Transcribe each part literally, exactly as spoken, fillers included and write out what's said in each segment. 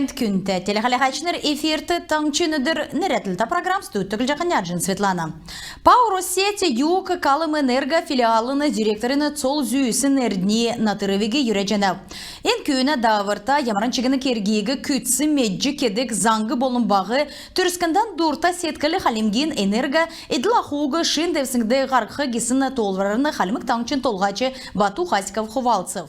Күндтә телехәләһәчнр, эфирт «Таңһчин өдр» нерәдлтә программ. Студьд Төглҗәхнә Җин Светлана. ПАО «Россеть-Юг» Калмэнерго филиалын директорин цол зүүсн Эрдни Натыровиг йөрәҗәнәв. Эн күүнә дааврта ямаран чигн кергиг күцц медҗ кедг заң болн баһ, төрскндән дурта седкл Хальмгин энерго эдл-ахуг шин девсңд һарһх гисн тоолврарн Хальмг Таңһчин Толһач Бату Хасиков хувалцв.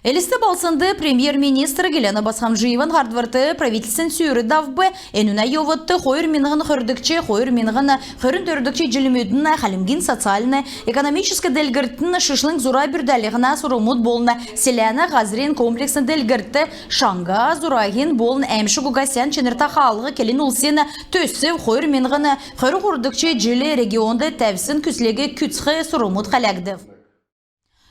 Элст балһснд премьер-министр Гиләнә Босхомджиеван һардврт правительствин сүүр давв. Энүнә йовудт хойр миңһн хөрдгч, хойр миңһн хөрн дөрвдгч җилмүдин Хальмгин социальн-экономическ делгрлтин шишлң зура бүрдәлһнә сурврмуд болн селәнә һазрин комплексн делгрлт, шаңһа зураһин болн әәмшг уга сән чинртә хаалһ келн улсин төсв хойр миңһн хөрн һурвдгч җил регионд тәвсн күслиг күцәх сурврмуд хәләгдв.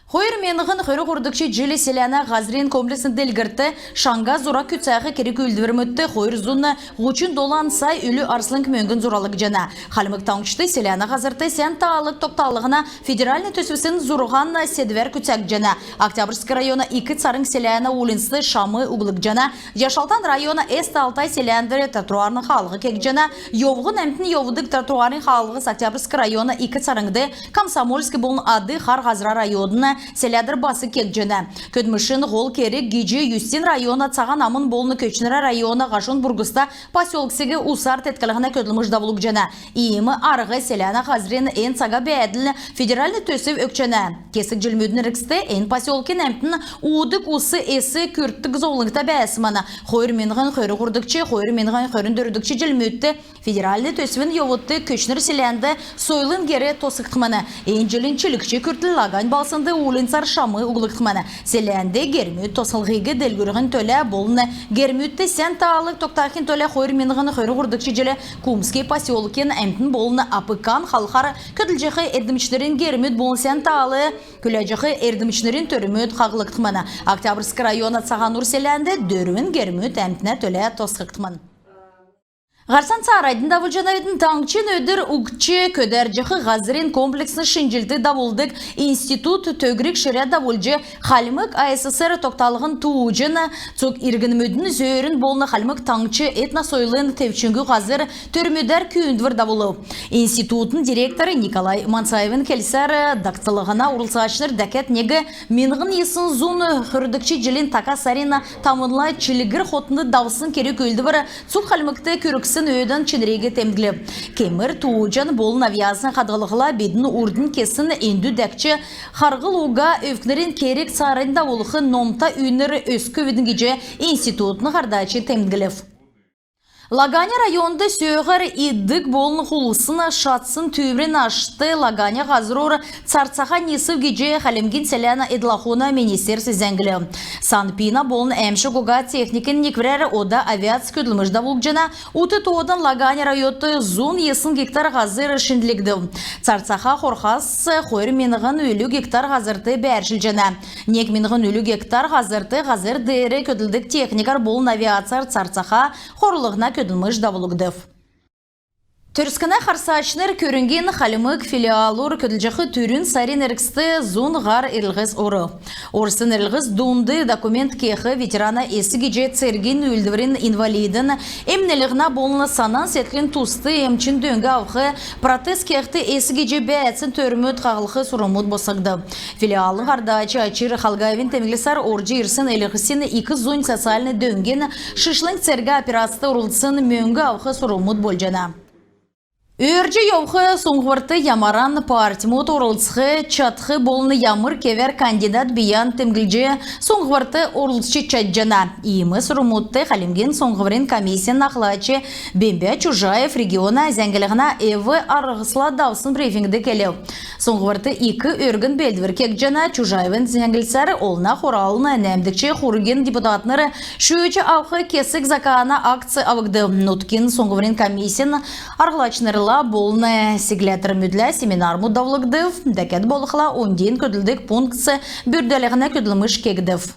Хойр миңһн хөрн һурвдгч җил селәнә һазрин комплексн делгрлтд шаңһа зура күцәх керг-үүлдврмүдт хойр зун һучн долан сай үлү арслң мөңгн зуралгдҗана. Хальмг Таңһчд селәнә һазрт сән таал тогталһна федеральн төсвсин зурһан седвәр күцәгдҗәнә. Октябрьск района Ик Царң селәнә уульнцд шам углгдҗана. Яшалтан района Эст Алтай селәндвр тротуарн хаалһ кегдҗәнә. Йовһн әмтн йовдг тротуарин хаалһс Октябрьск района Ик Царңд, Комсомольск болн Ад Хар Һазра района селәдвр бас кегдҗәнә. Көдлмшин һол керг гиҗ Юстин района Цаһан Амн болн Көтчнрә района Һашун Бургста поселксиг усар тетклһнә көдлмш давулгдҗана. Иим арһ селәнә һазрин эн цага бәәдлд федеральн төсв өгчәнә. Кесг җилмүдин эргцд эн поселкин әмтн уудг ус эс күртдг зовлңта бәәсмн. Хойр миңһн хөрн һурвдгч, хойр миңһн хөрн дөрвдгч җилмүдт федеральн төсвин йовудт Көтчнр селәнд сойлын гер тосхгдхмн. Эн җилин чилгч күртл Лагань балһснд уульнцар шам углгдхмн. Селәнд гермүд тосхлһиг делгрүлхин төлә болн гермүдт сән таал тогтахин төлә хойр миңһн хөрн һурвдгч җил Кумский поселкин әмтн болн АПК-н халхар көдлҗәх эрдмчнрин гермүд болн сән таал күләҗәх эрдмчнрин төрмүд хаһлгдхмн. Октябрьск района Цаһан Ур селәнд дөрвн гермүд әмтнә төлә тосхгдхмн. Һарцан цааранднь давулҗанавидн. Таңһчин өдр угтҗ көдәрҗәх һазрин комплексн шинҗллт давулдг институт төгрг ширә давулҗ, Хальмг АССР тогталһн тууҗин, цуг иргнмүдин зөөрин болн Хальмг Таңһч этносойлын тевчңгү һазр төрмүдәр күүндвр давулв. Институтин директор Николай Манцаевин келсәр, дакцлһна орлцачнр дәкәд нег миңһн йисн зун хөрдгч җилин така сарин тавнла чилгр хотнд давсн керг-үүлдвр цуг Хальмгт күргсн өөдән чинриг темдглв. Кемр тууҗан болн авъясн хадһлхла, бидн урднь кесн эндү дәкҗ харһлт уга өвкнрин керг цааранднь давулх номта үйнр өсквидн гиҗ институтин һардач темдглв. Лаганя районд сөөһәр иддг болн хулһсн шатсн түүмрин ашт Лаганя һазрур царцаха нисв гиҗ Хальмгин селәнә эдл-ахун министерств зәңглв. СанПиНа болн әәмшг уга техникин некврәр ода авиац көдлмш давулгдҗана. Ут тоодан Лаганя районд зун йисн гектар һазр шиндлгдв. Царцаха хорхас хойр миңһн үлү гектар һазрт бәәршлҗәнә. Нег миңһн үлү гектар һазрт һазр деер көдлдг техникәр болн авиацар царцаха хорлһна көдлмш давулгдв. Төрскнә харсачнр көрңгин Хальмг филиалур көдлҗәх түрүн сарин эргцд зун һар эрлһс орв. Орсн эрлһс дунд документ кех, ветерана эс гиҗ цергин үүлдврин инвалидин, эмнлһнә болн санан-седклин туст эмчин дөң авх, протез кехд эс гиҗ бәәцин төрмүд хаһлх сурврмуд босхгдв. Филиалын һардач Ачир Халгаевин темдглсәр, орҗ ирсн эрлһсин ик зунь социальн дөңгин, шишлң цергә операцд орлцсн мөңг авх сурврмуд болҗана. Өөрдҗ йовх суңһврт ямаран партьмуд орлцх чадх болн ямр кевәр кандидат бийән темдглҗ суңһврт орлцҗ чадҗана. Иим сурврмудт Хальмгин суңһврин комиссин ахлач Бембә Чужаев региона зәңглһнә эв-арһсла давсн брифингд келв. Суңһврт ик өргн белдвр кегдҗәнә. Чужаевин зәңглсәр, Олна Хуралын нәәмдгч хургин депутатнр шүүҗ авх кесг закана акц авгдв. Нутгин суңһврин комиссин арһлачнрла болн сегләтрмүдлә семинармуд давулгдв. Дәкәд болхла оньдин көдлдг пунктс бүрдәлһнә көдлмш кегдв.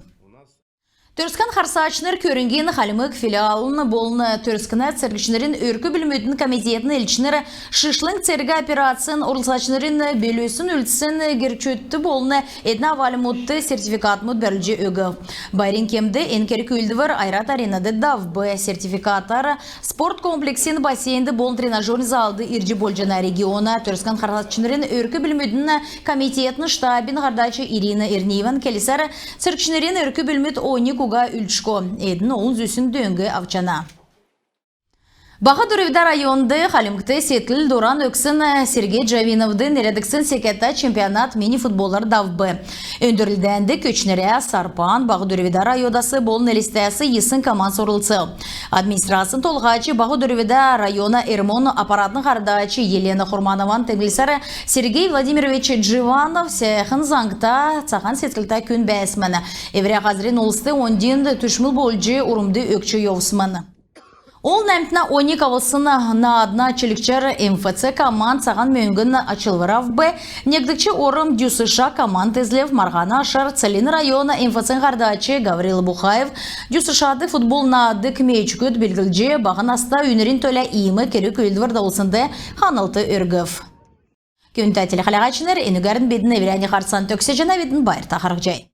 Төрскән харсачнр көрңгин Хальмг филиалын болн Төрскнә цергчнрин өрк-бүлмүдин комитетин элчнр шишлң цергә операцин орлцачнрин белүсн үлдсн герчүдт болн эднә авальмудт сертификатмуд бәрүлҗ өгв. Байрин кемд эн керг-үүлдвр «Ойрат Аренад» давв. Сертификатар спорт комплексин бассейнд болн тренажерн залд ирҗ болҗана. Региона Төрскән харсачнрин өрк-бүлмүдин комитетин штабин һардач Ирина Эрниеван келсәр, цергчнрин өрк-бүлмүд оньг уга үлдшго, эдн олн зүсн дөң авчана. Баһ Дөрвдә районд Хальмгт седкл дуран өгсн Сергей Джавиновд нерәдгдсн секәтә чемпионат мини-футболар давв. Өндрүлдәнд Көтчнрә, Сарпан, Баһ Дөрвдә районудас болн Элстәс йисн команд орлцв. Администрацин толһач Баһ Дөрвдә района РМО-н аппаратин һардач Елена Хурманован темдглсәр, Сергей Владимирович Джавинов сәәхн заңта, цаһан седклтә күн бәәсмн. Эврә һазрин улст оньдин түшмл болҗ урмд өгч йовсмн. Олн әмтнә оньг авсн наадна чилгчәр МФЦ команд цаһан мөңгн ачлвр авв. Негдгч орм ДЮСШ команд эзлв. Марһана ашар Целинн района МФЦ-н һардач Гаврил Бухаев ДЮСШ-д футбол наадг мечгүд белглҗ, баһ наста үйнрин төлә иим керг-үүлдвр давулснд ханлт өргв. Күндтә телехәләһәчнр, энүгәрн бидн эврәннь һарцан төгсәҗәнәвидн. Байрта харһцхай.